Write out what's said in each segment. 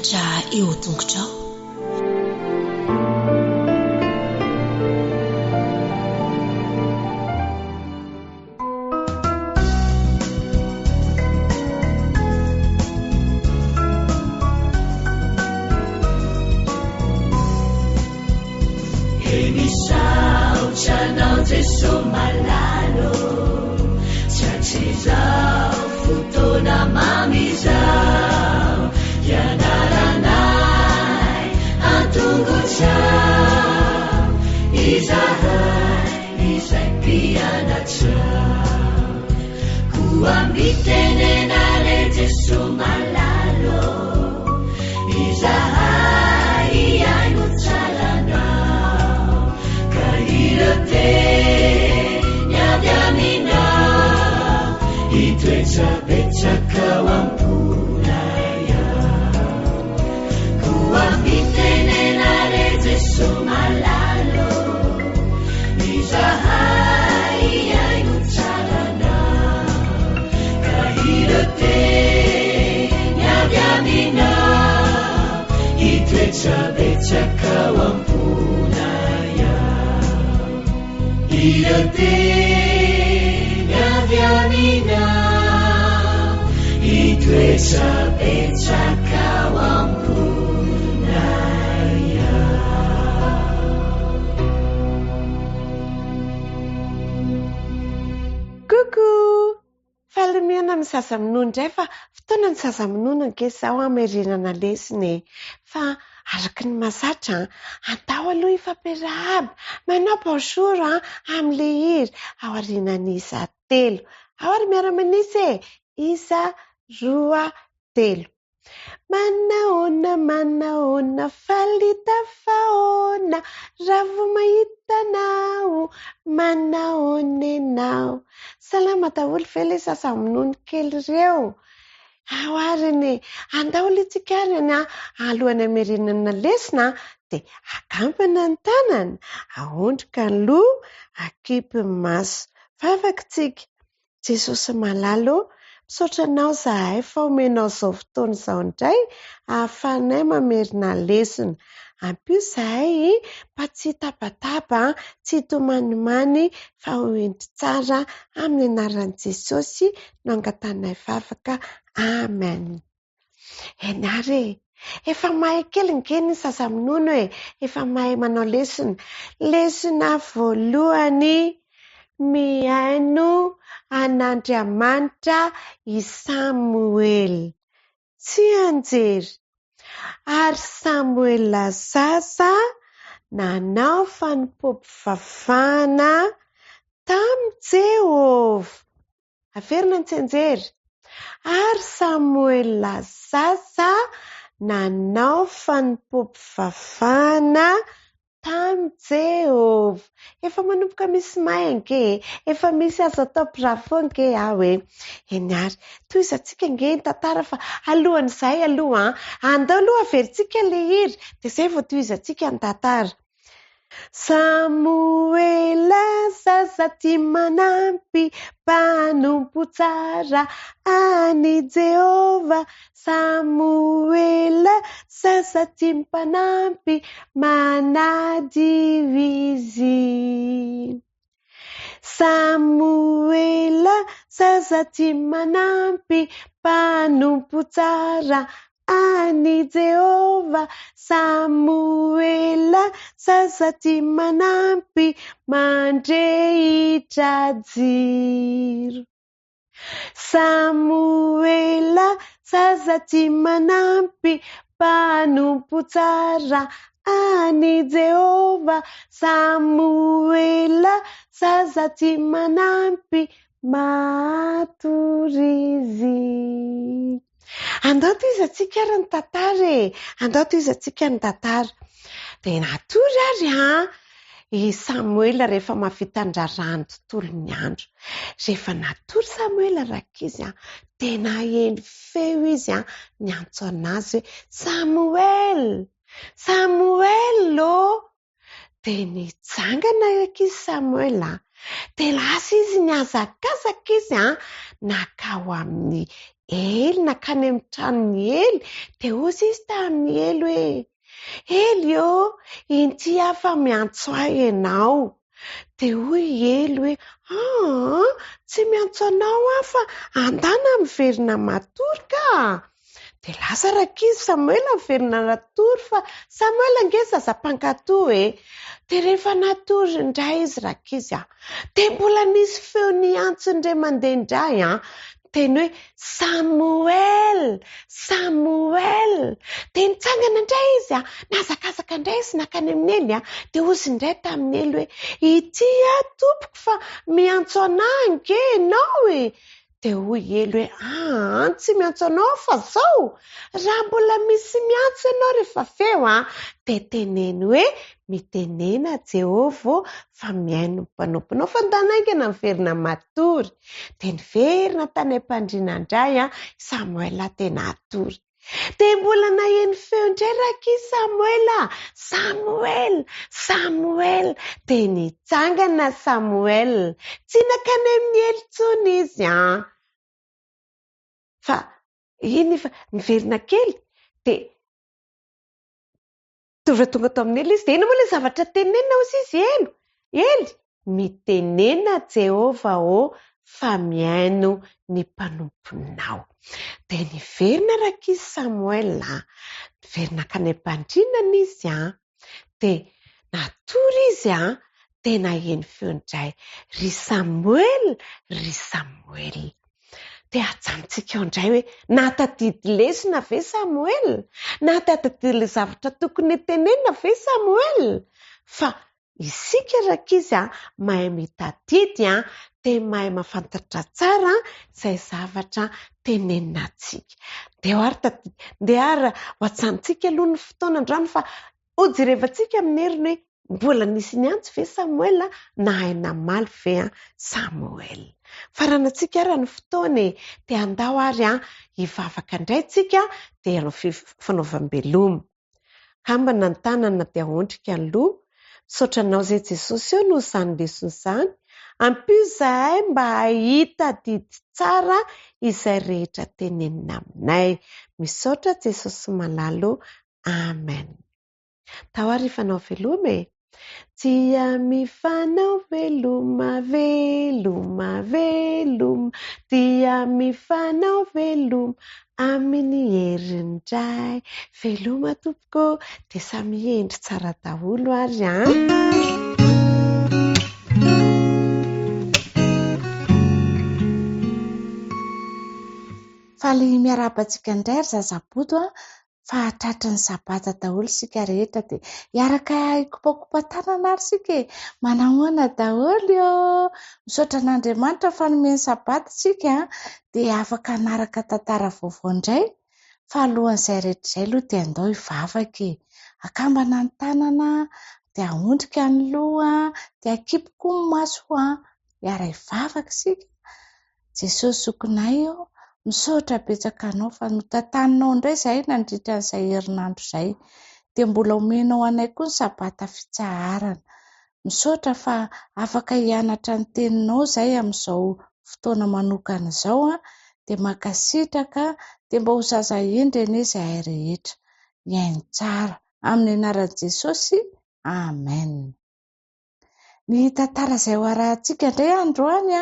Mpianatra eo an-tongotrao. Misaotra anao Jeso malala ô, satria izao fotoana mamy izao hianaranay an-tongotrao izahay izay mpianatrao. Koa mitenena re Jeso malala ô, izahay hihaino tsara anao, ka ireo teny avy aminao hitoetra betsaka ao am-ponay ao. Koa mitenena re Jeso malala ô, izahay hihaino tsara anao, ka ireo teny avy aminao hitoetra betsaka ao am-ponay ao. Ireo teny avy aminao hitoetra betsaka ao am-ponay ao. Coucou! Faly mihaona amin'ny zaza minono indray fa fotoana ny zaza minono ange izao hamerenana lesona e! Fa araka ny mahazatra an, andao aloha hifampiarahaba, manao bonjour an, amin'ilay hira aorianan'ny isa telo. Ao ary miara-manisa e! Isa, roa, telo. Manahoana, manahoana, faly tafahoana, raha vao mahita anao, manahoana ianao. Salama daholo ve ilay zaza minono kely ireo? Ao ary anie, andao aloha tsika ary anie an, alohan'ny hamerenana lesona dia akambana ny tanana, aondrika ny loha, akipy ny maso. Vavaka tsika. Jesosy malala ô, misaotra Anao izahay fa omenao izao fotoana izao indray ahafahanay mamerina lesona. Ampio izahay mba tsy hitabataba, tsy hitomanimany fa ho hendry tsara amin'ny anaran'i Jesosy no angatahanay vavaka. Amen. Eny ary e! Efa mahay kely ange ny zaza minono e! Efa mahay manao lesona. Lesona voalohany, mihaino an'Andriamanitra i Samoela. Tsianjery. Ary Samoela zaza nanao fanompoam-pivavahana tamin'i Jehovah. Averina ny tsianjery. Ary Samoela zaza nanao fanompoam-pivavahana tamin'i Jehovah. Efa manomboka misy mahay ange e! Efa misy azo atao bravo ange aho e! Eny ary, tohizantsika ange ny tantara fa alohan'izay aloha an, andao aloha averintsika ilay hira dia izay vao tohizantsika ny tantara. Samoela zaza tia manampy, mpanompo tsara an'i Jehovah. Samoela zaza tia mpanampy, manadio izy. Samoela zaza tia manampy, mpanompo tsara an'i Jehovah. Samoela zaza tia manampy, mandrehitra jiro. Samoela zaza tia manampy, mpanompo tsara an'i Jehovah. Samoela zaza tia manampy, matory izy. Andao tohizantsika ary ny tantara e! Andao tohizantsika ny tantara. Dia natory ary an! i Samoela rehefa mahavita ny raharahan'ny tontolon'ny andro. Rehefa natory Samoela rankizy an, dia naheno feo izy an, niantso an'azy hoe, Samoela! Samoela ô! Dia nitsangana ankizy Samoela an, dia lasa izy nihazakazaka izy an, nankao amin'ny Ely nankany amin'ny tranon'i Ely, dia hoy izy tamin'i Ely hoe, Ely ô, inty aho fa miantso ahy ianao. Dia hoy i Ely hoe, Aa, tsy miantso anao aho fa andana miverina matory ka! Dia lasa rankizy Samoela niverina natory fa Samoela ange zaza mpankato e! Dia rehefa natory indray izy rankizy a! Dia mbola nisy feo niantso indray mandeha indray an! Niteny hoe, Samoela! Samoela! Dia nitsangana indray izy an! Nihazakazaka indray izy nankany amin'i Ely an! Dia hozy indray tamin'i Ely hoe, Ity aho tompoko fa miantso anà ange ianao e! Dia hoy Ely hoe, Aa, tsy miantso anao aho fa zao, raha mbola misy miantso ianao rehefa avy eo an, dia teneno hoe, Mitenena Jehovah ô, fa mihaino ny mpanomponao, fa ndana haingana miverina matory. Dia niverina tany am-pandriana indray i Samoela tena hatory. Dia mbola naheno feo indray rankizy Samoela, Samoela, Samoela. Dia nitsangana Samoela. Tsy nankany amin'i Ely intsony izy an. Fa iny efa niverina kely dia Tonga tonga tao amin'i Ely izy, dia inona moa ilay zavatra tenenina hozy izy heno? Ely, mitenena Jehovah ô fa mihaino ny mpanomponao. Dia niverina rankizy Samoela an, niverina nankany am-pandrinana izy an, dia natory izy an, dia naheno feo indray, ry Samoela, ry Samoela. Dia ajanontsika eo indray hoe nahatadidy lesona ve Samoela? Nahatadidy ilay zavatra tokony hotenenina ve Samoela? Fa isika rankizy a, mahay mitadidy a, dia mahay mahafantatra tsara izay zavatra tenenina antsika. Ndeha ary tadidy, ndeha ary ho ajanontsika aloha ny fotoana androany fa Hojerevantsika amin'ny heriny hoe mbola nisy niantso ve Samoela, nahay namaly ve Samoela. Faranantsika ary ny fotoana e, dia andao ary hivavaka indray tsika dia hanao fanaovam-beloma. Kambana ny tanana dia aondrika ny loha, misaotra anao izay Jesosy ô noho izany lesona izany, ampio izahay mba hahita adidy tsara izay rehetra tenenina aminay. Misaotra Jesosy malala ô, Amen. Tao ary hifanao veloma e. Dia mifanao veloma, veloma, veloma. Dia mifanao veloma amin'ny herin'ny Ray. Veloma tompoko ô. Dia samy hendry tsara daholo ary an. Faly miarahaba antsika indray ry zazabodo a! Fa tratry ny sabata daholo isika rehetra dia hiaraka hikopakopa-tanana ary isika e! Manahoana daholo ô! Misaotra an'Andriamanitra fa nomeny sabata isika dia afaka hanaraka tantara vaovao indray. Fa alohan'izay rehetra izay aloha dia andao hivavaka e! Akambana ny tanana dia ahondrika ny loha dia akipy koa ny maso hiara-hivavaka isika. Jesosy zokinay ô, misaotra betsaka anao fa notantaninao indray izahay nandritra an'izay herinandro izay. Dia mbola omenao anay koa ny sabata fitsaharana. Misaotra fa afaka hianatra ny teninao izahay amin'izao fotoana manokana izao an. Dia mankasitraka, dia mba ho zaza hendry anie izahay rehetra. Hihaino tsara. Amin'ny anaran'i Jesosy, Amen. Ny tantara izay ho arahantsika indray androany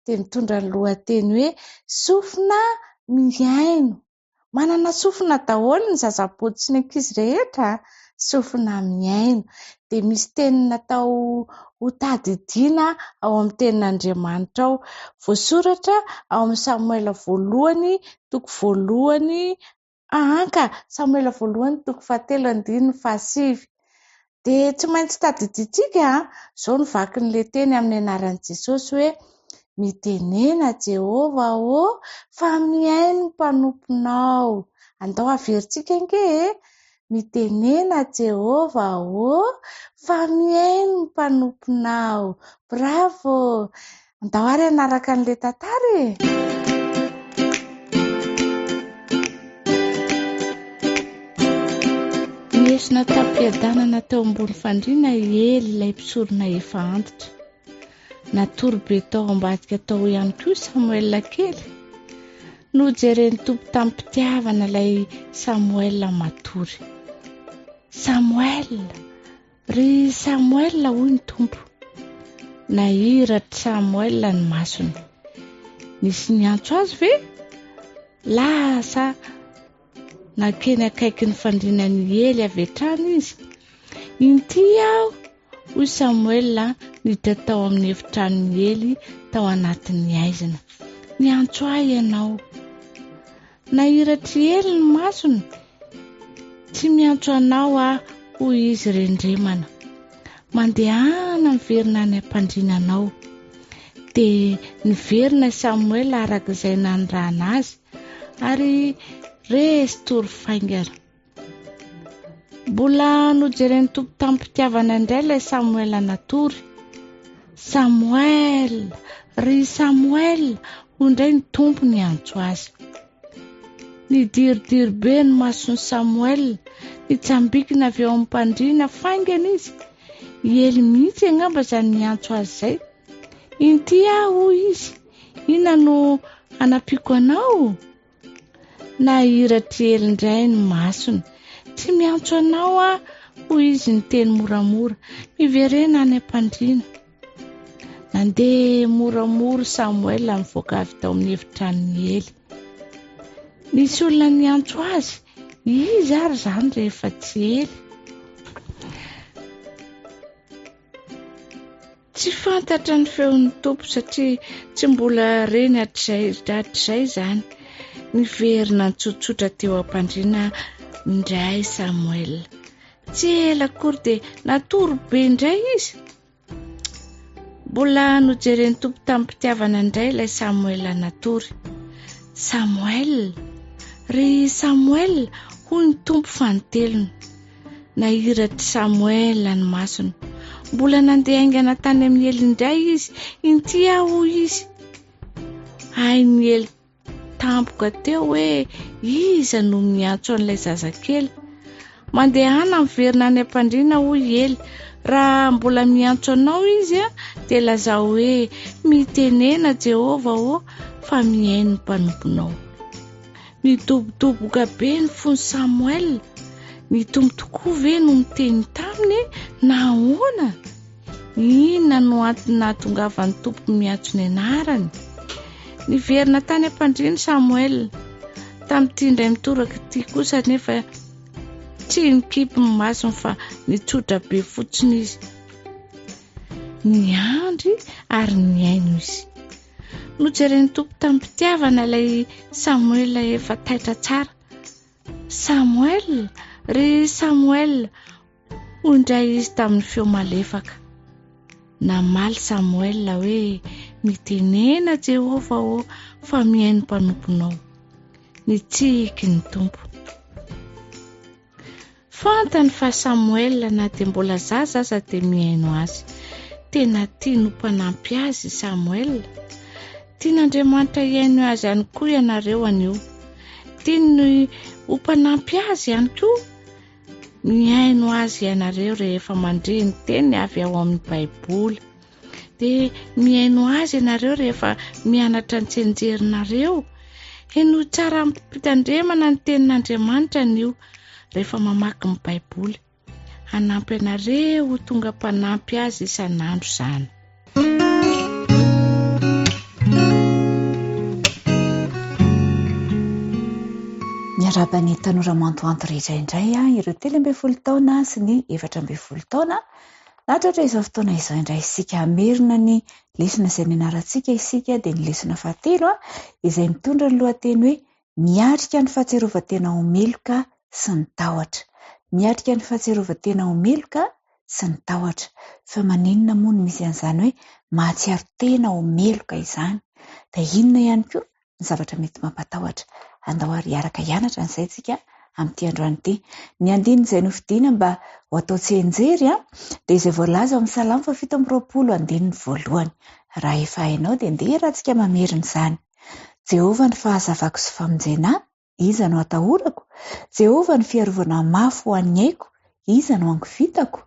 dia mitondra ny lohateny hoe Sofina mihaino. Manana sofina daholo ny zazabodo sy ny ankizy rehetra, sofina mihaino. Dia misy teny natao ho tadidiana ao amin'ny tenin'Andriamanitra ao. Voasoratra ao amin'ny Samoela voalohany, toko voalohany Aa ka, Samoela voalohany toko fahatelo andininy fahasivy. Dia tsy maintsy tadidintsika an, izao no vakin'ilay teny amin'ny anaran'i Jesosy hoe, Mitenena Jehovah ô, fa mihaino ny mpanomponao. Andao haverintsika ange e! Mitenena Jehovah ô, fa mihaino ny mpanomponao. Bravo! Andao ary hanaraka an'ilay tantara e! Niesona tam-piadanana teo ambony fandriana i Ely ilay mpisorona efa antitra. Natory be tao ambadika tao ihany koa Samoela kely. Nojeren'ny Tompo tamim-pitiavana ilay Samoela matory. Samoela! Ry Samoela, hoy ny Tompo. Nahiratr'i Samoela ny masony. Nisy niantso azy ve? Lasa nankeny akaikin'ny fandrianan'i Ely avy hatrany izy. Inty aho! Hoy Samoela niditra tao amin'ny efitranon'i Ely tao anatin'ny haizina. Niantso ahy ianao. Nahiratr'i Ely ny masony. Tsy miantso anao aho, hoy izy rendremana. Mandehana miverina any am-pandriana anao. Dia niverina i Samoela araka izay nanirahana azy, ary resy tory faingana. Mbola nojeren'ny Tompo tamim-pitiavana indray ilay Samoela natory. Samoela! Ry Samoela! Hoy indray ny Tompo niantso azy. Nidiridiry be ny mason'i Samoela, nitsambikina avy eo am-pandriana faingana izy. I Ely mihitsy angamba izany niantso azy izay. Inty aho, hoy izy, inona no hanampiako anao? Nahiratr'i Ely indray ny masony. Tsy miantso anao aho, hoy izy niteny moramora. Miverena any am-pandriana. Nandeha moramora Samoela nivoaka avy tao amin'ny efitranon'i Ely. Nisy olona niantso azy. Iza ary izany rehefa tsy Ely? Tsy fantatra ny feon'ny Tompo satria tsy mbola reny hatrizay hatrizay izany. Niverina nitsotsotra teo am-pandriana indray Samoela. Tsy ela akory dia natory be indray izy. Mbola nojeren'ny Tompo tamim-pitiavana indray ilay Samoela natory. Samoela! Ry Samoela! hoy ny Tompo fanintelony. Nahiratr'i Samoela ny masony. Mbola nandeha haingana tany amin'i Ely indray izy. Inty aho, hoy izy. Hain'i Ely tampoka teo hoe iza no miantso an'ilay zazakely. Mandehana miverina any am-pandriana, hoy i Ely. Raha mbola miantso anao izy, dia lazao hoe, 'Mitenena, Jehovah ô, fa mihaino ny mpanomponao. Nidobodoboka be ny fon'i Samoela. Ny Tompo tokoa ve no niteny taminy na ahoana? Inona no antony nahatongavan'ny Tompo miantso ny anarany? Niverina tany am-pandriana Samoela. Tamin'ity indray mitoraka ity kosa anefa tsy nikipy ny masony fa nitsotra be fotsiny izy. Niandry ary nihaino izy. Nojeren'ny Tompo tamim-pitiavana ilay Samoela efa taitra tsara. Samoela, ry Samoela, hoy indray izy tamin'ny feo malefaka. Namaly Samoela hoe, Mitenena Jehovah ô, fa mihaino mpanomponao. Nitsiky ny Tompo. Fantany fa Samoela na dia mbola zaza aza dia mihaino azy. Tena tiany ho mpanampy azy i Samoela. Tian'Andriamanitra hihaino azy ihany koa ianareo anio. Tiany ho mpanampy azy ihany koa. Mihaino azy ianareo rehefa mandre ny teny avy ao amin'ny Baiboly. Dia mihaino azy ianareo rehefa mianatra ny tsianjerinareo. Henoy tsara amim-pitandremana ny tenin'Andriamanitra anio rehefa mamaky ny Baiboly. Hanampy anareo ho tonga mpanampy azy isan'andro izany. Miarahaba ny tanora mantoanto rehetra indray ireo 13 taona sy ny 14 taona Nahatratra izao fotoana izao indray isika hamerina ny lesona izay nianarantsika isika dia ny lesona fahatelo izay mitondra ny lohateny hoe miatrika ny fahatsiarovan-tena ho meloka sy ny tahotra. Miatrika ny fahatsiarovan-tena ho meloka sy ny tahotra. Fa maninona moa no misy an'izany hoe mahatsiaro tena ho meloka izany? Dia inona ihany koa ny zavatra mety mampatahotra. Andao ary hiaraka hianatra an'izay isika amin'ity androany ity. Ny andininy izay nofidiana mba ho atao tsianjery dia izay voalaza ao amin'ny Salamo faha 27 andininy voalohany. Raha efa hainao dia ndeha iarahantsika mamerina izany. Jehovah ny fahazavako sy famonjena ahy, iza no atahorako? Jehovah ny fiarovana mafy ho an'ny aiko, iza no angovitako?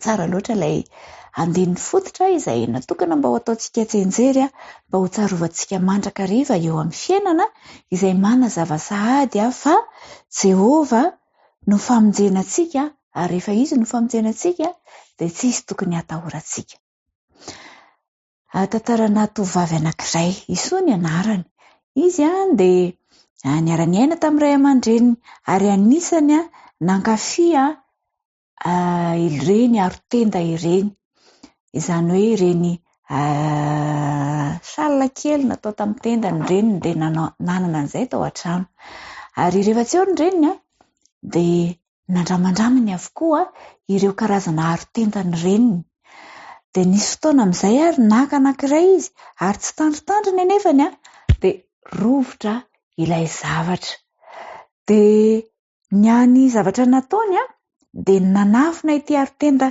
Tsara loatra ilay andininy fototra izay natokana mba ho ataontsika tsianjery, mba ho tsarovantsika mandrakariva eo amin'ny fiainana, izay manazava sahady fa Jehovah no famonjena antsika, ary rehefa Izy no famonjena antsika dia tsy hisy tokony hatahorantsika. Tantarana tovovavy anankiray, Isoa ny anarany. Izy dia niara-niaina tamin'ny ray aman-dreniny ary anisany nankafy ireny aro-tenda ireny. Izany hoe ireny châle kely natao tamin'ny tenda ny reniny dia nanana an'izay tao an-trano. Ary rehefa tsy eo ny reniny dia Nandramandraminy avokoa ireo karazana aro-tendan'ny reniny. Dia nisy fotoana amin'izay ary naka anankiray izy ary tsy tandrintandriny anefany dia rovitra ilay zavatra. Dia ny hany zavatra nataony dia ny nanafina ity aro-tenda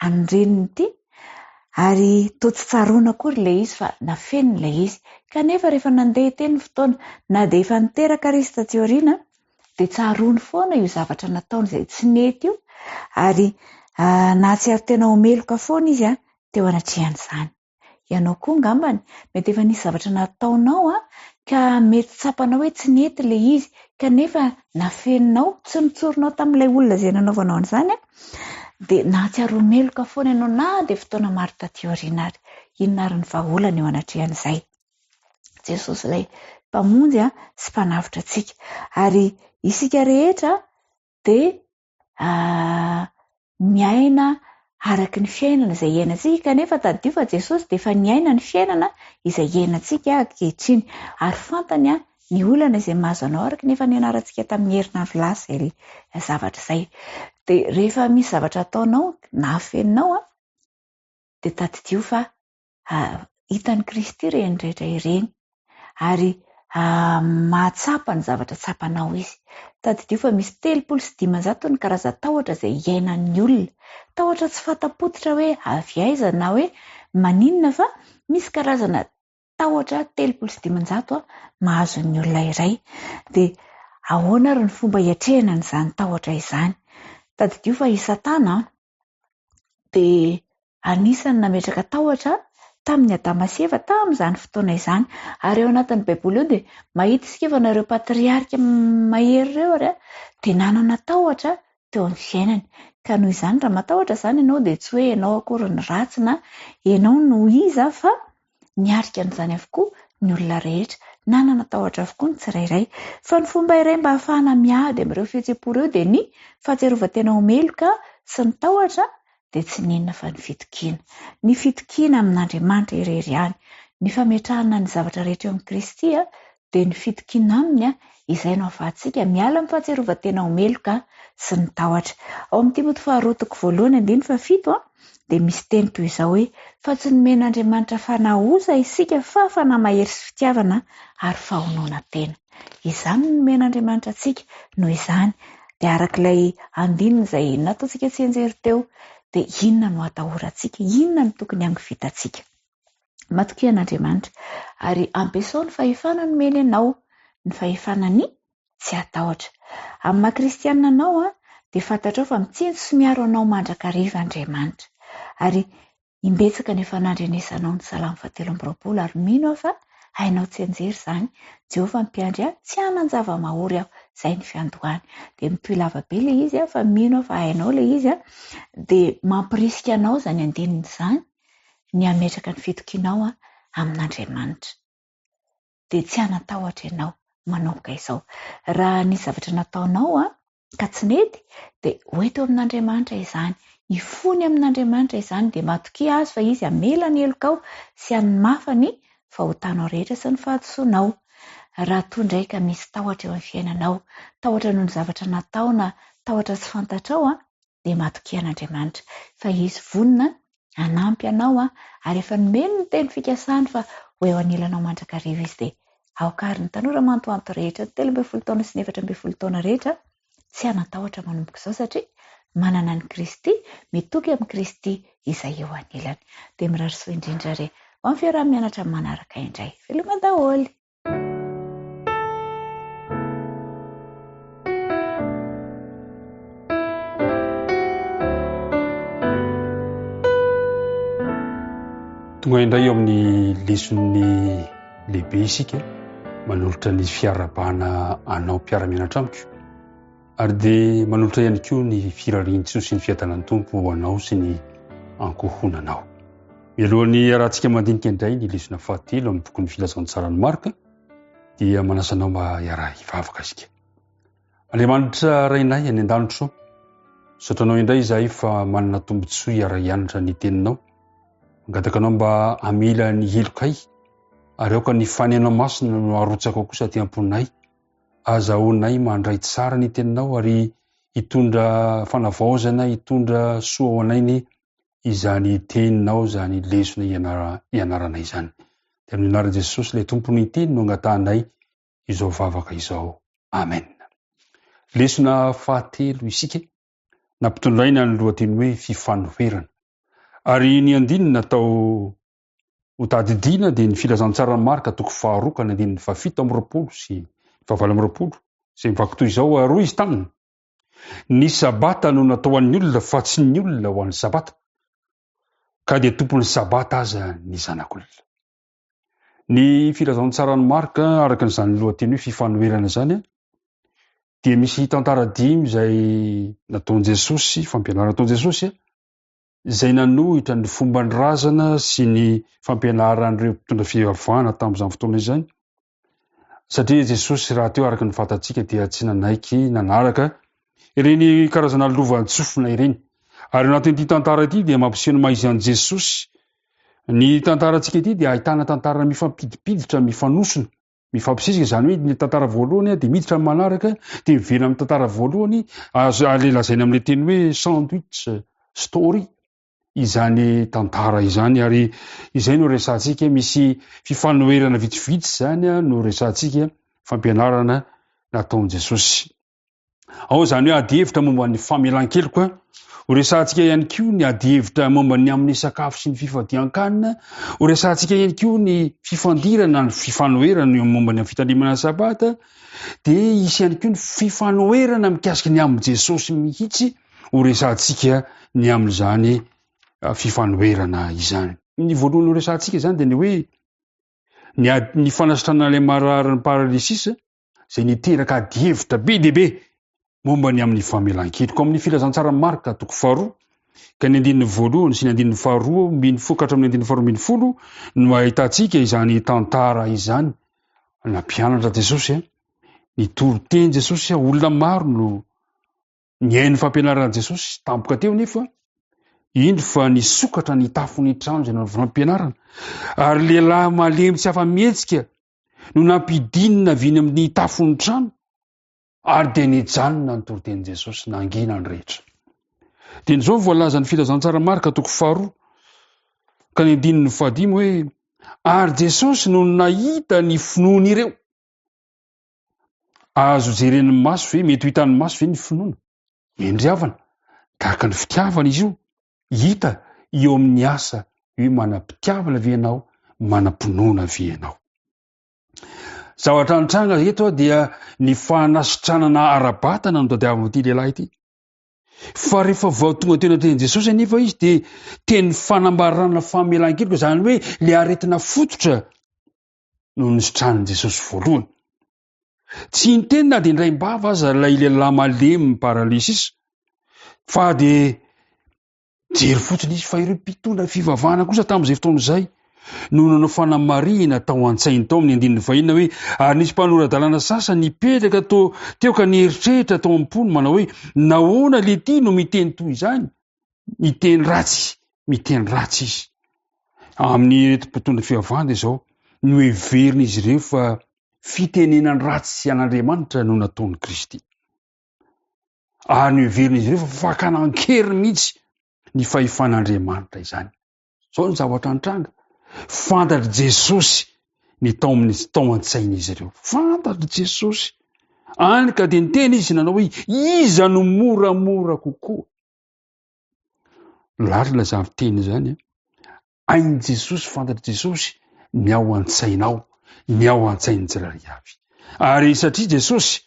an'ny reniny ity ary toa tsy tsaroana akory ilay izy fa nafeniny ilay izy. Kanefa rehefa nandeha teny ny fotoana, na dia efa niteraka ary izy taty aoriana, dia tsaroany foana io zavatra nataony izay tsy nety io ary nahatsiaro tena ho meloka foana izy teo anatrehan'izany. Ianao koa angambany mety efa nisy zavatra nataonao ka mety tsapanao hoe tsy nety ilay izy kanefa nafeninao, tsy notsorinao tamin'ilay olona izay nanaovanao an'izany dia nahatsiaro ho meloka foana ianao na dia fotoana maro taty aoriana ary. Inona ary ny vahaolana eo anatrehan'izay? Jesosy ilay Mpamonjy sy Mpanavotra antsika. Ary isika rehetra dia miaina araka ny fiainana izay iainantsika, kanefa tadidio fa Jesosy dia efa niaina ny fiainana izay iainantsika ankehitriny. Ary fantany ny olana izay mahazo anao araka ny efa nianarantsika tamin'ny herinandro lasa izay zavatra izay. Dia rehefa misy zavatra ataonao na afeninao dia tadidio fa hitan'i Kristy ireny rehetra ireny ary mahatsapa ny zavatra tsapanao izy. Tadidio fa misy 530 ny karazan-tahotra izay iainan'ny olona. Tahotra tsy fanta-pototra hoe avy aiza na hoe maninona fa misy karazana tahotra 530 mahazo ny olona iray. Dia ahoana ary ny fomba hiatrehana an'izany tahotra izany? Tadidio fa i Satana dia anisan'ny nametraka tahotra tamin'i Adama sy Eva tamin'izany fotoana izany. Ary ao anatin'ny Baiboly ao dia mahita isika fa na ireo patriarika mahery ireo ary dia nanana tahotra teo amin'ny fiainany. Ka noho izany raha matahotra izany ianao dia tsy hoe ianao akory no ratsy na ianao no iza fa Niarika an'izany avokoa ny olona rehetra. Nanana tahotra avokoa ny tsirairay. Fa ny fomba iray mba hahafahana miady amin'ireo fihetseham-po ireo dia ny fahatsiarovan-tena ho meloka sy ny tahotra dia tsy n'inona fa ny fitokiana. Ny fitokiana amin'Andriamanitra irery ihany. Ny fametrahana ny zavatra rehetra eo amin'i Kristy dia ny fitokiana Aminy, izay no ahafahantsika miala amin'ny fahatsiarovan-tena ho meloka sy ny tahotra. Ao amin'ny Timoty faharoa toko voalohany andininy fahafito dia misy teny toy izao hoe, Fa tsy nomen'Andriamanitra fanahy osa isika fa fanahy mahery sy fitiavana ary fahononan-tena. Izany no nomen'Andriamanitra antsika, noho izany dia araka ilay andininy izay nataontsika tsianjery teo dia inona no atahorantsika, inona no tokony hangovitantsika? Matokia an'Andriamanitra ary ampiasao ny fahefana nomeny anao, ny fahefana ny tsy hatahotra. Amin'ny maha kristianina anao dia fantatrao fa mitsinjo sy miaro anao mandrakariva Andriamanitra. Ary imbetsaka no efa nandrenesanao ny Salamo fahatelo amby roapolo ary mino aho fa hainao tsianjery izany, Jehovah mpiandry ahy, tsy hanan-java-mahory aho. Izay ny fiandohany. Dia mitohy lava be ilay izy fa mino aho fa hainao ilay izy. Dia mampirisika anao izany andininy izany ny hametraka ny fitokianao amin'Andriamanitra. Dia tsy hanan-tahotra ianao manomboka izao. Raha nisy zavatra nataonao ka tsy nety, dia ho ento amin'Andriamanitra izany. Hifony amin'Andriamanitra izany, dia matokia Azy fa Izy hamela ny helokao sy hanomafa ny fahotanao rehetra sy ny fahadisoanao. Raha toa indray ka misy tahotra eo amin'ny fiainanao, tahotra noho ny zavatra natao na tahotra tsy fantatrao, dia matokia an'Andriamanitra fa Izy vonona hanampy anao ary efa nomeny ny teny fikasany fa ho eo anilanao mandrakariva Izy dia aoka ary ny tanora mantoanto rehetra, ny 13 taona sy ny 14 taona rehetra tsy hanan-tahotra manomboka izao satria manana an'i Kristy, mitoky amin'i Kristy izay eo anilany. Dia mirary soa indrindra re ho amin'ny fiaraha-mianatra manaraka indray. Veloma daholo! Tonga indray eo amin'ny leson'ny lehibe isika, manolotra ny fiarahabana anao mpiara-mianatra amiko, ary dia manolotra ihany koa ny firarian-tsoa sy ny fiadanan'ny Tompo ho anao sy ny ankohonanao. Mialohan'ny hiarahantsika mandinika indray ny lesona fahatelo amin'ny bokin'ny Filazantsaran'i Marka, dia manasa anao mba hiara-hivavaka isika. Andriamanitra Rainay any an-danitra ô, misaotra Anao indray izahay fa manana tombontsoa hiara-hianatra ny Teninao. Mangataka Anao mba hamela ny helokay ary aoka ny Fanahinao Masina no harotsakao kosa aty am-ponay. Azahoanay mandray tsara ny Teninao ary hitondra fanavaozana, hitondra soa ho anay ny izany Teninao, izany lesona ianaranay izany. Dia amin'ny anaran'i Jesosy ilay Tompon'ny Teny no angatahanay izao vavaka izao. Amen. Lesona fahatelo isika, nampitondraina ny lohateny hoe fifanoherana. Ary ny andininy natao ho tadidiana dia ny filazantsaran'i Marka toko faharoa ka ny andininy fahafito amby roapolo sy fahavalo amby roapolo izay mivaky toy izao, ary hoy izy taminy, Ny sabata no natao ho an'ny olona fa tsy ny olona ho an'ny sabata, ka dia tompon'ny sabata aza ny zanak'olona. Ny filazantsaran'i Marka, araka an'izany lohateny hoe fifanoherana izany, dia misy tantara dimy izay nataon'i Jesosy, fampianarana nataon'i Jesosy, izay nanohitra ny fomban'ny razana sy ny fampianaran'ireo mpitondra fivavahana tamin'izany fotoana izany. Satria Jesosy rahateo araka ny fantatsika dia tsy nanaiky nanaraka ireny karazana lovantsofina ireny. Ary anatin'ity tantara ity dia mampiseho ny maha izy an'i Jesosy Ny tantarantsika ity dia ahitana tantara mifampidipiditra, mifanosona, mifampisisika, izany hoe ny tantara voalohany dia miditra amin'ny manaraka, dia miverina amin'ny tantara voalohany, azo ilay lazaina amin'ilay teny hoe sandwich story izany tantara izany, ary izay no resahantsika, misy fifanoherana vitsivitsy izany no resahantsika, fampianarana nataon'i Jesosy. Ao izany hoe adihevitra momba ny famelan-keloka. Horesahantsika ihany koa ny adihevitra momba ny amin'ny sakafo sy ny fifadian-kanina. Horesahantsika ihany koa ny fifandirana, ny fifanoherana momba ny fitandremana ny sabata. Dia hisy ihany koa ny fifanoherana mikasika ny amin'i Jesosy mihitsy. Horesahantsika ny amin'izany fifanoherana izany. Ny voalohany horesahantsika izany dia ny hoe ny ady, ny fanasitranana ilay mararin'ny paralysisa izay niteraka adihevitra be dia be momba ny amin'ny famelan-keloka. Ao amin'ny filazantsaran'i Marka toko faharoa ka ny andininy voalohany sy ny andininy faharoa ambin'ny folo ka hatramin'ny andininy faharoa ambin'ny folo no ahitantsika izany tantara izany. Nampianatra Jesosy, nitory teny Jesosy, olona maro no Nihaino ny fampianaran'i Jesosy tampoka teo anefa, indro fa nisokatra ny tafon'ny trano izay nanaovana fampianarana, ary lehilahy malemy tsy afa-mihetsika no nampidinina avy eny amin'ny tafon'ny trano, ary dia nijanona ny toritenin'i Jesosy, nangina ny rehetra. Dia izao voalazan'ny filazantsara Marka toko faharoa, ka ny andininy fahadimy hoe, ary Jesosy no nahita ny finoan'ireo. Azo jeren'ny maso ve, mety ho hitan'ny maso ve ny finoana? Eny havana, tahaka ny fitiavana izy io, hita eo amin'ny asa hoe manam-pitiavana ve ianao, manam-pinoana ve ianao. Zavatra nitranga eto dia ny fanasitranana ara-batana no tadiavin'ity lehilahy ity. Fa rehefa vao tonga teo anatrehan'i Jesosy anefa izy dia teny fanambarana famelan-keloka, izany hoe ilay aretina fototra no nositranin'i Jesosy voalohany. Tsy niteny na dia indraim-bava aza ilay lehilahy malemy paralysisa, fa dia jery fotsiny izy fa ireo mpitondra fivavahana kosa tamin'izay fotoana izay no nanao fanamarihina tao an-tsainy tao amin'ny andininy fahina hoe ary nisy mpanora-dalàna sasany nipetraka to teo ka nieritreritra tao am-pony manao hoe nahoana le ty no miteny toy izany miteny ratsy, miteny ratsy izy. Amin'ireto mpitondra fivavahana dia izao, noheverin'izy ireo fa fitenenany ratsy an'Andriamanitra no nataon'i Kristy. Ary noheverin'izy ireo fa fakana an-keriny mihitsy ny fahefan'Andriamanitra izany. Izao ny zavatra nitranga. Fantatr'i Jesosy ny tao amin'ny tao an-tsain'izy ireo. Fantatr'i Jesosy. Any ka dia niteny izy nanao hoe iza no moramora kokoa? Lalina izany teny izany. Hain'i Jesosy, fantatr'i Jesosy ny ao an-tsainao, ny ao an-tsain'ny tsirairay avy. Ary satria Jesosy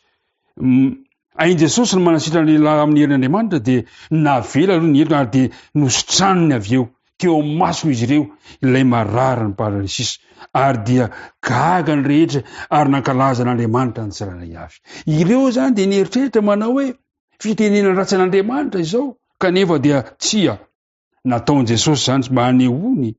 Hain'i Jesosy ny manasitrana ny lehilahy amin'ny herin'Andriamanitra dia navela aloha ny heloka ary dia nositraniny avy eo. teo amin'ny mason'izy ireo ilay marary ny paralysisa ary dia gaga ny rehetra ary nankalaza an'Andriamanitra ny tsirairay avy. Ireo izany dia nieritreritra manao hoe fitenenana ratsy an'Andriamanitra izao kanefa dia tsia nataon'i Jesosy izany mba hanehoany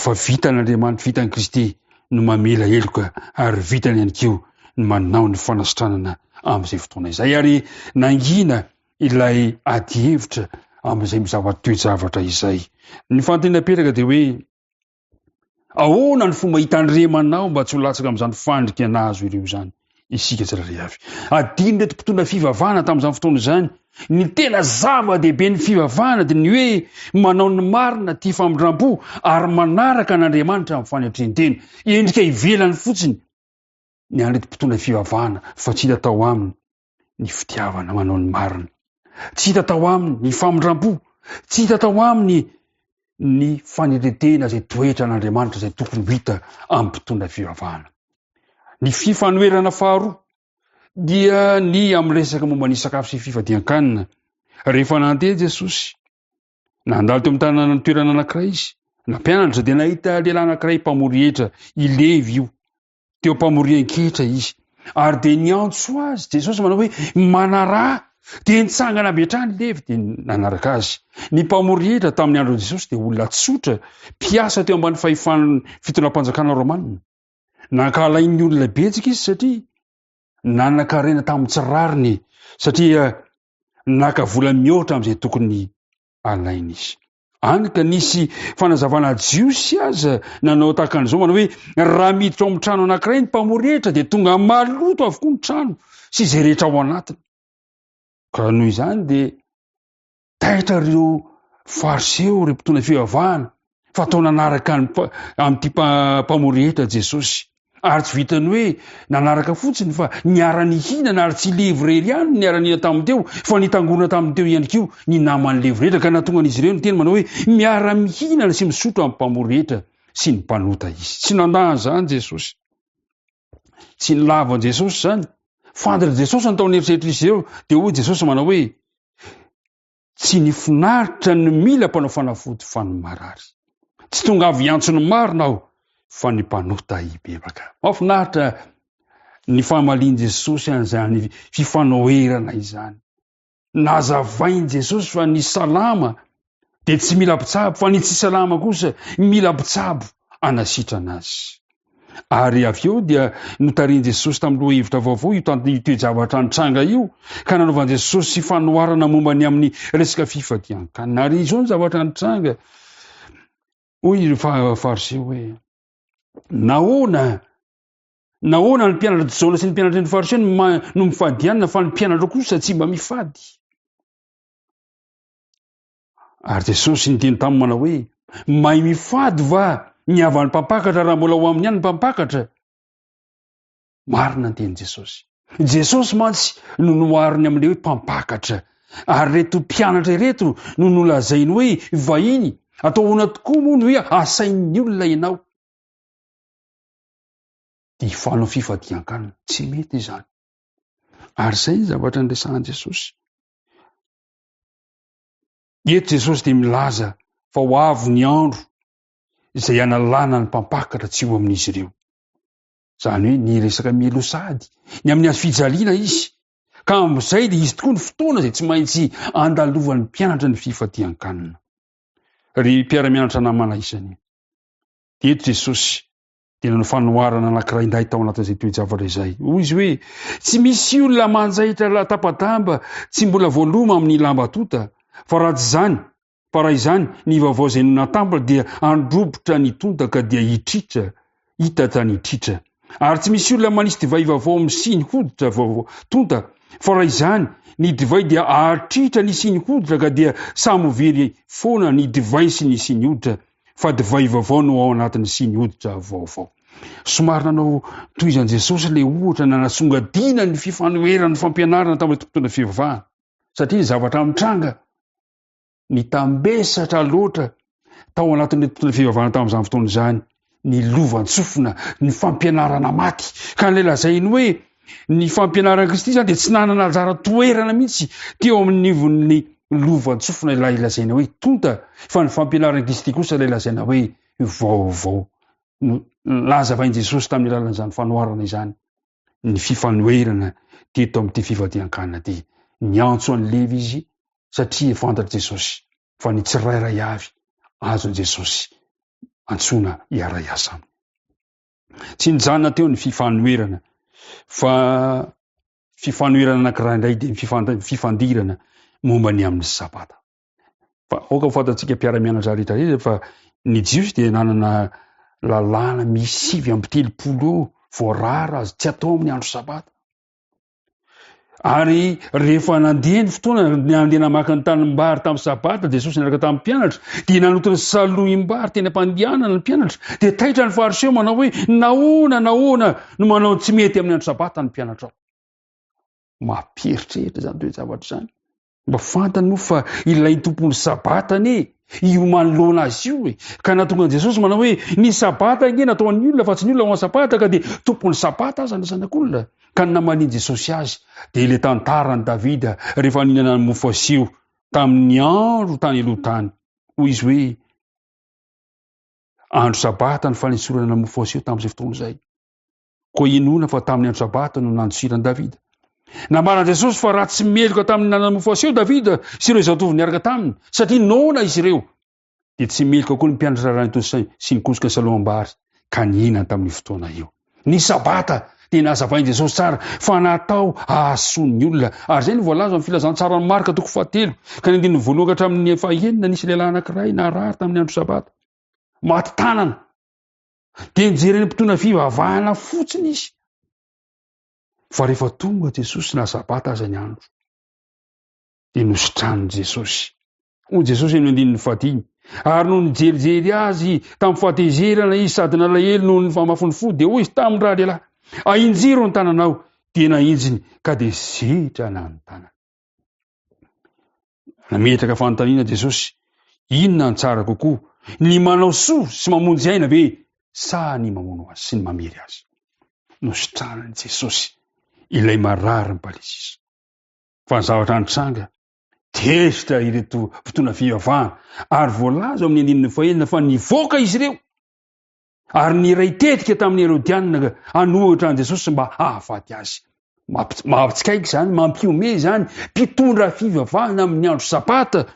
fa vitan'Andriamanitra, vitan'i Kristy no mamela heloka ary vitany ihany koa ny manao ny fanasitranana amin'izay fotoana izay. Ary nangina ilay adihevitra amin'izay zava-toe-javatra izay. Ny fanontaniana apetraka dia hoe ahoana ny fomba hitandremanao mba tsy ho latsaka amin'izany fandrika nahazo ireo izany? isika tsirairay avy. Adinon'ireto mpitondra fivavahana tamin'izany fotoana izany ny tena zava-dehibe ny fivavahana dia ny hoe manao ny marina, tia famindram-po ary manaraka an'Andriamanitra amin'ny fanetren-tena. Endrika ivelany fotsiny ny an'ireto mpitondra fivavahana fa tsy hita tao aminy ny fitiavana manao ny marina. Tsy hita tao aminy ny famindram-po, tsy hita tao aminy ny fanetren-tena izay toetra an'Andriamanitra izay tokony ho hita amin'ny mpitondra fivavahana. Ny fifanoherana faharoa dia ny amin'ny resaka momba ny sakafo sy fifadian-kanina. Rehefa nandeha Jesosy, nandalo teo amin'ny tanàna ny toerana anankiray izy, nampianatra dia nahita lehilahy anankiray mpamory hetra, i Levy io. Teo am-pamorian-ketra izy. Ary dia niantso azy Jesosy manao hoe, Manaraha. Dia nitsangana avy hatrany Levy dia nanaraka azy. Ny mpamory hetra tamin'ny andron'i Jesosy dia olona tsotra, mpiasa teo ambany fahefan'ny fitondram-panjakana romanina. Nankahalain'ny olona betsaka izy satria nanan-karena tamin'ny tsy rariny, satria naka vola mihoatra amin'izay tokony alainy izy. Any ka nisy fanazavana jiosy aza nanao tahaka an'izao manao hoe raha miditra ao amin'ny trano anankiray ny mpamory hetra dia tonga maloto avokoa ny trano sy izay rehetra ao anatiny. Ka noho izany dia Taitra ireo Fariseo, ireo mpitondra fivavahana, fa atao nanaraka amin'ity mpamory hetra Jesosy. Ary tsy vitan'ny hoe nanaraka fotsiny fa niara-nihinana ary tsy Levy irery ihany no niara-nihinana taminy teo fa nitangorona taminy teo ihany koa ny naman'i Levy rehetra ka nahatonga an'izy ireo niteny manao hoe miara-mihinana sy misotro amin'ny mpamory hetra sy ny mpanota izy. Tsy nandà an'izany Jesosy. Tsy nilavo an'i Jesosy izany. Fantatr'i Jesosy ny tao an'eritreritr'izy ireo dia hoy Jesosy manao hoe Tsy ny finaritra no mila mpanao fanafody fa ny marary. Tsy tonga avy hiantso ny marina aho fa ny mpanota hibebaka. Mahafinaritra ny famalian'i Jesosy an'izany fifanoherana izany. Nazavain'i Jesosy fa ny salama dia tsy mila mpitsabo fa ny tsy salama kosa mila mpitsabo anasitrana azy. Ary avy eo dia notarihin'i Jesosy tamin'ny lohahevitra vaovao io io toe-javatra nitranga io, ka nanaovan'i Jesosy fanoharana momba ny amin'ny resaka fifadian-kanina. Ary izao ny zavatra nitranga, hoy ireo Fariseo hoe, Nahoana nahoana ny mpianatr'i Jaona sy ny mpianatry ny Fariseo no mifady hanina fa ny mpianatra kosa tsy mba mifady? Ary Jesosy niteny taminy manao hoe, Mahay mifady va ny havan'ny mpampakatra raha mbola ao aminy ihany ny mpampakatra? Marina ny tenin'i Jesosy. Jesosy mantsy no nohariny amin'ilay hoe mpampakatra. Ary ireto mpianatra ireto no nolazainy hoe vahiny. Atao ahoana tokoa moa ny hoe asain'ny olona ianao? Dia hifanao fifadian-kanina. Tsy mety izany. Ary izay ny zavatra niresahan'i Jesosy. Eto Jesosy dia milaza fa ho avy ny andro izay hanalana ny mpampakatra tsy ho amin'izy ireo. Izany hoe ny resaka mialoha sady ny amin'ny hazo fijaliana izy. Ka amin'izay dia izy tokoa ny fotoana izay tsy maintsy andalovan'ny mpianatra ny fifadian-kanina. Ry mpiara-mianatra namana isany, dia eto Jesosy dia nanao fanoharana anankiray indray tao anatin'izay toe-javatra izay. Hoy izy hoe, Tsy misy olona manjaitra tapa-damba tsy mbola voaloma amin'ny lamba tonta, fa raha tsy izany, fa raha izany, ny vaovao izay natambatra dia handrobotra ny tonta ka dia hitritra, hitatra ny tritra. Ary tsy misy olona manisy divay vaovao amin'ny siny hoditra vaovao tonta, fa raha izany, ny divay dia hahatritra ny siny hoditra ka dia samy ho very foana ny divay sy ny siny hoditra. fa divay vaovao no ao anatin'ny siny hoditra vaovao. Somary nanao tohizan'i Jesosy ilay ohatra nanasongadina ny fifanoheran'ny fampianarana tamin'ny mpitondra fivavahana, satria ny zavatra mitranga nitambesatra loatra tao anatin'ny mpitondra fivavahana tamin'izany fotoana izany ny lovantsofina, ny fampianarana maty, ka ilay lazainy hoe ny fampianaran'i Kristy izany dia tsy nanana anjara toerana mihitsy teo amin'ny nivon'ny. lovantsofina ilay lazaina hoe tonta, fa ny fampianaran'i Kristy kosa ilay lazaina hoe vaovao. No nazavain'i Jesosy tamin'ny alalan'izany fanoharana izany ny fifanoherana teto amin'ity fivadihan-kanina ity. Niantso an'i Levy izy satria fantatr'i Jesosy fa ny tsirairay avy azon'i Jesosy antsoina hiara-hiasa aminy. Tsy nijanona teo ny fifanoherana fa fifanoherana anankiray indray dia ny fifandirana momba ny amin'ny Sabata. Fa aoka ho fantatsika mpiara-mianatra rehetra rehetra fa ny Jiosy dia nanana lalàna misy 39 eo voarara azy tsy atao amin'ny andro Sabata. Ary rehefa nandeha ny fotoana, nandeha namaky ny tanimbary tamin'ny Sabata Jesosy niaraka tamin'ny mpianatra, dia nanoto ny salohim-bary teny am-pandehanana ny mpianatra. Dia taitra ny Fariseo manao hoe, nahoana, nahoana no manao ny tsy mety amin'ny andro Sabata ny mpianatrao? Mampieritreritra izany toe-javatra izany. Mba fantany moa fa ilay tompon'ny Sabata anie io manoloana azy io e. Ka nahatonga an'i Jesosy manao hoe ny Sabata ange natao an'ny olona fa tsy ny olona ho an'ny Sabata ka dia tompon'ny Sabata aza ny zanak'olona. Ka ny namalian'i Jesosy azy dia ilay tantaran'i Davida rehefa nihinana ny mofo aseho tamin'ny andro tany aloha tany. Hoy izy hoe andro Sabata ny fanesorana ny mofo aseho tamin'izay fotoana izay. Koa inoana fa tamin'ny andro Sabata no nandosiran'i Davida. Nambaran'i Jesosy fa raha tsy meloka tamin'ny nanana mofo aseho Davida sy ireo zatovo niaraka taminy, satria noana izy ireo, dia tsy meloka koa ny mpianatra raha nitosa sy nikosoka saloham-bary ka nihinana tamin'io fotoana io. Ny Sabata dia nazavain'i Jesosy tsara fa natao hahasoa ny olona. Ary izay no voalaza amin'ny filazantsaran'i Marka toko fahatelo, ka ny andininy voalohany ka hatramin'ny fahenina nisy lehilahy anankiray narary tamin'ny andro Sabata. Maty tanana. Dia nijery ny mpitondra fivavahana fotsiny izy. Fa rehefa tonga Jesosy na Sabata aza ny andro, dia nositranin'i Jesosy. Hoy Jesosy eny andininy fahadimy, ary nony nijerijery azy tamin'ny fahatezerana izy sady nalahelo noho ny fahamafin'ny fo, dia hoy izy tamin'ny ralehilahy, ahinjiro ny tananao, dia nahinjiny ka dia sitrana ny tanany. Nametraka fanontaniana Jesosy, inona no tsara kokoa, ny manao soa sy mamonjy aina ve sa ny mamono azy sy ny mamery azy? Nositranan'i Jesosy ilay marary ny balesisa. Fa ny zavatra nitranga, tezitra ireto mpitondra fivavahana ary voalaza ao amin'ny andininy fahenina fa nivoaka izy ireo Ary niray tetika tamin'ny Herodianina hanohitra an'i Jesosy mba hahafaty azy. Mampitsikaiky izany, mampihomehy izany. Mpitondra fivavahana amin'ny andro Sabata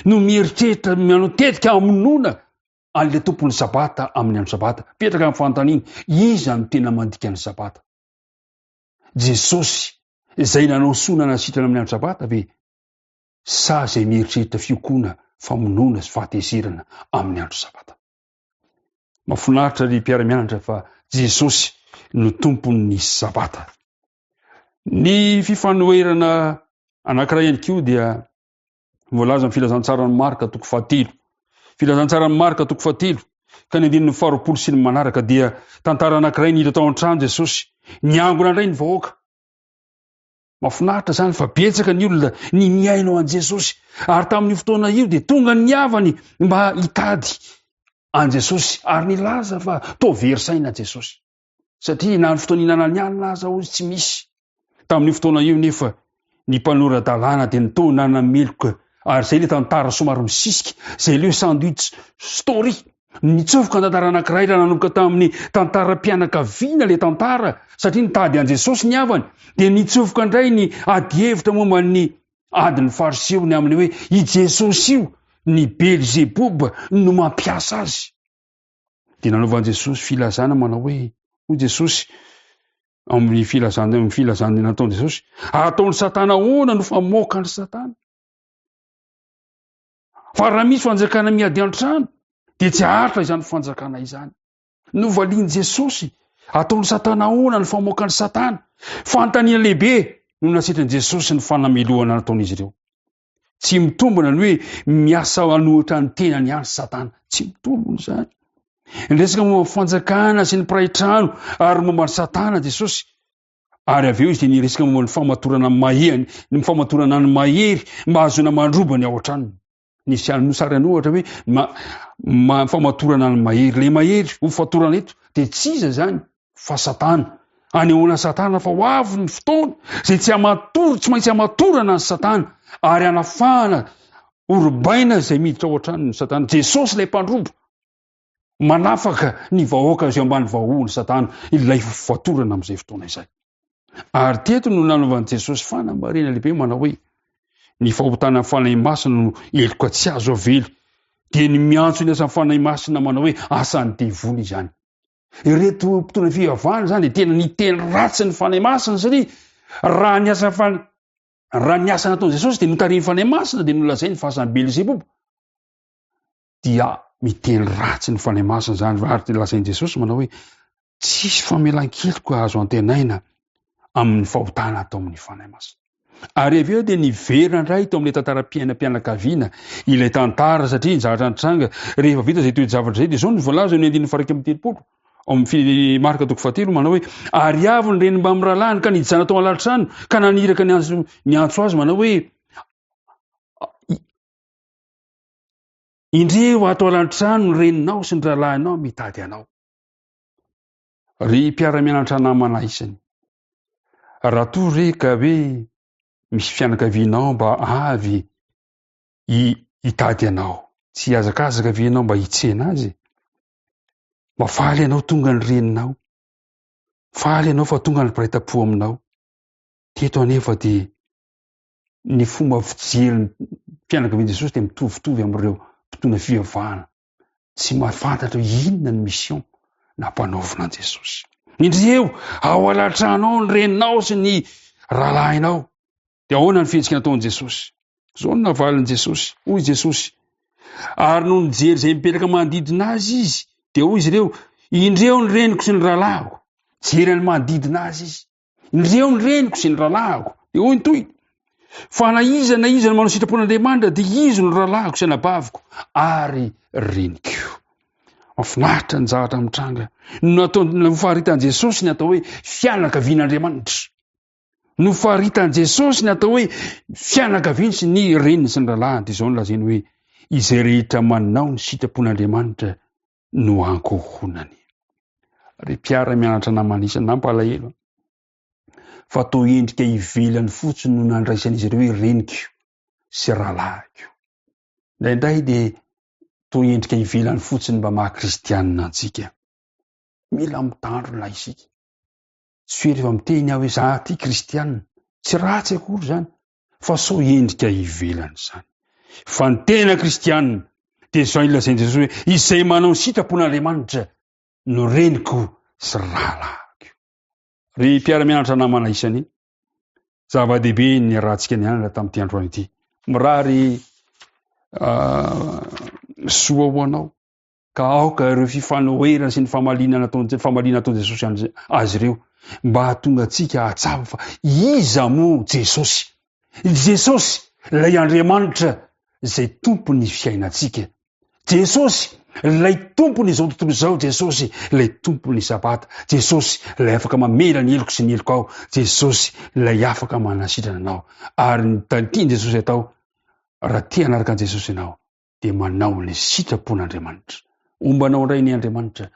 no mieritreritra manao tetika hamonoana an'ilay tompon'ny Sabata amin'ny andro Sabata. Mipetraka ny fanontaniana, iza no tena mandika ny Sabata? Jesosy izay nanao soa nanasitrana amin'ny andro Sabata ve? Sa izay mieritreritra fiokoana, famonoana sy fahatezerana amin'ny andro Sabata? Mahafinaritra ry mpiara-mianatra fa Jesosy no tompon'ny Sabata. Ny fifanoherana anankiray ihany koa dia voalaza amin'ny filazantsaran'i Marka toko fahatelo. Filazantsaran'i Marka toko fahatelo ka ny andininy faharoapolo sy ny manaraka dia tantara anankiray niditra tao an-trano Jesosy. Niangona indray ny vahoaka. Mahafinaritra izany fa betsaka ny olona ny nihaino an'i Jesosy. Ary tamin'io fotoana io dia tonga ny havany mba hitady an'i Jesosy ary nilaza fa toa very saina Jesosy. Satria na ny fotoana ihinanany hanina aza hozy tsy misy. Tamin'io fotoana io nefa ny mpanora-dalàna dia nitoa nanameloka ary izay ilay tantara somary misisika, izay ilay sandwich story. Nitsofoka ny tantara anankiray raha nanomboka tamin'ny tantaram-pianakaviana ilay tantara satria nitady an'i Jesosy ny havany dia nitsofoka indray ny adihevitra momba ny adin'ny Fariseo ny amin'ny hoe i Jesosy io ny Belzeboba no mampiasa azy. Dia nanaovan'i Jesosy filazana manao hoe hoy Jesosy amin'ny filazana amin'ny filazana nataon'i Jesosy ataon'i Satana ahoana no famoaka an'i Satana? Fa raha misy fanjakana miady an-trano, dia tsy haharitra izany fanjakana izany. Novalian'i Jesosy, ataon'i Satana ahoana ny famoakan'i Satana? Fanontaniana lehibe no nasetrin'i Jesosy ny fanamelohana nataon'izy ireo. Tsy mitombina ny hoe miasa hanohitra ny tenany ihany Satana. Tsy mitombina izany. Niresaka momba ny fanjakana sy ny mpiray trano ary momba ny Satana Jesosy. Ary avy eo izy dia niresaka momba ny famatorana mahery, ny famatorana ny mahery mba hahazoana mandroba ny ao an-tranony. Nisy nosary an'ohatra hoe ma, ma, famatorana ny mahery. Ilay mahery ho fatorana eto dia tsy iza izany fa Satana. Anehoana Satana fa ho avy ny fotoana izay tsy hamatory, tsy maintsy hamatorana ny Satana ary hanafahana. Horobaina izay miditra ao an-tranony Satana. Jesosy ilay mpandroba. Manafaka ny vahoaka izay ambany vahohon'i Satana, ilay fatorana amin'izay fotoana izay. Ary teto no nanaovan'i Jesosy fanamarihana lehibe manao hoe, Ny fahotana ny Fanahy Masina no heloka tsy azo avela. Dia ny miantso ny asan'ny Fanahy Masina manao hoe asan'ny devoly izany. Ireto mpitondra fivavahana izany dia tena niteny ratsy ny Fanahy Masina satria raha ny asa raha ny asa nataon'i Jesosy dia notarihin'ny Fanahy Masina dia nolazainy fa asan'i Belzeboba. Dia miteny ratsy ny Fanahy Masina izany ary dia lazain'i Jesosy manao hoe tsisy famelan-keloka azo antenaina amin'ny fahotana atao amin'ny Fanahy Masina. Ary avy eo dia niverina indray tao amin'ilay tantaram-piainam-pianakaviana ilay tantara satria ny zavatra nitranga rehefa vita izay toe-javatra izay dia izao no voalaza eo amin'ny andininy faha 31 ao amin'ny Marka toko fahatelo manao hoe ary avy ny reny mbamin'ny rahalahiny ka nijanona tao an-latrano ka naniraka ny antso niantso azy manao hoe indreo ato an-trano ny reninao sy ny rahalahinao mitady anao. Ry mpiara-mianatra namana isany, raha toa re ka hoe misy fianakavianao mba avy hitady anao, tsy hihazakazaka ve ianao mba hitsena azy? Mba faly ianao tonga ny reninao, faly ianao fa tonga ny mpiray tampo aminao. Teto anefa dia ny fomba fijerin'ny fianakavian'i Jesosy dia mitovitovy amin'ireo mpitondra fivavahana tsy mahafantatra hoe inona ny mission nampanaovina an'i Jesosy. Indreo, ao alatrano ao ny reninao sy ny rahalahinao. Dia ahoana ny fihetsika nataon'i Jesosy? Izao no navalin'i Jesosy. Hoy Jesosy, ary nony nijery izay mipetraka manodidina azy izy, dia hoy izy ireo, indreo ny reniko sy ny rahalahiko. Jery ny manodidina azy izy. Indreo ny reniko sy ny rahalahiko. Dia hoy ny tohiny, Fa na iza na iza no manao sitrapon'Andriamanitra dia izy no rahalahiko sy anabaviko ary reniko. Mahafinaritra ny zavatra mitranga. Nofaritan'i Jesosy ny atao hoe fianakavian'Andriamanitra. Nofaritan'i Jesosy ny atao hoe fianakaviany sy ny reniny sy ny rahalahiny. Dia izao no lazainy hoe izay rehetra manao ny sitrapon'Andriamanitra no ankohonany. Ry mpiara-mianatra namana isany, nampalahelo fa toa endrika ivelany fotsiny no nandraisan'izy ireo hoe reniko sy rahalahiko. Indraindray dia toa endrika ivelany fotsiny mba maha kristianina antsika. Mila mitandrina isika. Tsy hoe rehefa miteny aho hoe za ty kristianina, tsy ratsy akory izany, fa sao endrika ivelany izany. Fa ny tena kristianina dia izao ilazain'i Jesosy hoe izay manao ny sitrapon'Andriamanitra no reniko sy rahalahiko. Ry mpiara-mianatra namana isany, zava-dehibe ny niarahantsika nianatra tamin'ity androany ity. Mirary soa ho anao Ka aoka ireo fifanoherana sy ny famaliana nataon'i famaliana nataon'i Jesosy an'zy- azy ireo mba hahatonga antsika hahatsapa fa iza moa Jesosy? Jesosy ilay Andriamanitra izay tompon'ny fiainantsika. Jesosy ilay tompon'izao tontolo izao, Jesosy ilay tompon'ny Sabata, Jesosy ilay afaka mamela ny heloko sy ny helokao, Jesosy ilay afaka manasitrana anao. Ary ny tian'i Jesosy atao, raha te hanaraka an'i Jesosy ianao, dia manao ny sitrapon'Andriamanitra. Homba anao indray ny Andriamanitra.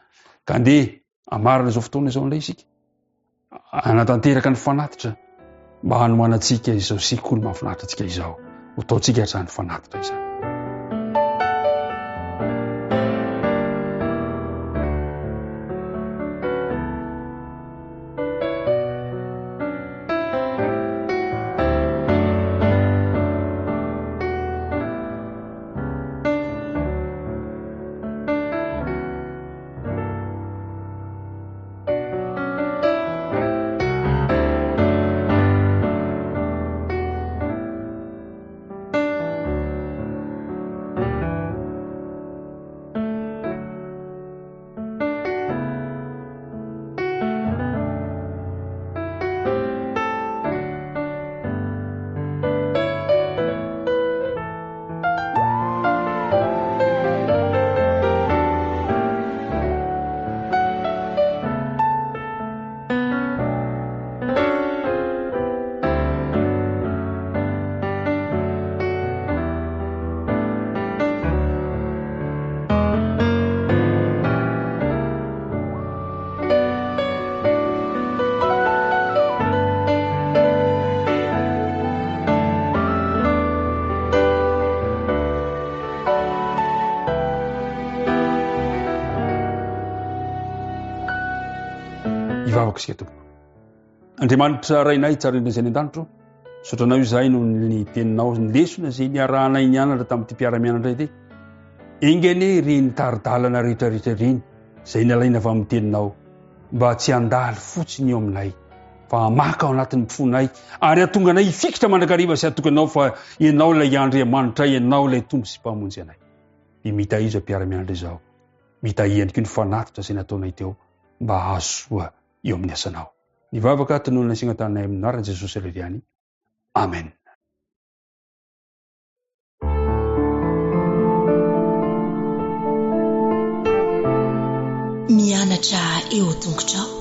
Ka andeha hamarana izao fotoana izao indray isika. Hanatanteraka ny fanatitra mba hanomanantsika izao sekoly mahafinaritra antsika izao. Ho taontsika hatrany fanatitra izany. Hivavaka isika tompoko. Andriamanitra Rainay tsara indrindra izay any an-danitra ô, misaotra anao izahay noho ny teninao, ny lesona izay niarahanay nianatra tamin'ity mpiara-mianatra ity. Enga anie ireny tari-dalana rehetrarehetra ireny izay nalaina avy amin'ny teninao mba tsy handalo fotsiny eo aminay fa hamaka ao anatin'ny fonay ary hatonga anay hifikitra mandrakariva sy hatoky anao fa ianao ilay Andriamanitra, ianao ilay Tompo sy Mpamonjy anay. Dia mitahizo izao mpiara-mianatra izao. Mitahiy ihany koa ny fanatitra izay nataonay teo mba hahazo soa eo amin'ny asanao. Ny vavaka tononina sy angatahanay amin'ny anaran'i Jesosy irery ihany. Amen. Mianatra eo tongotrao.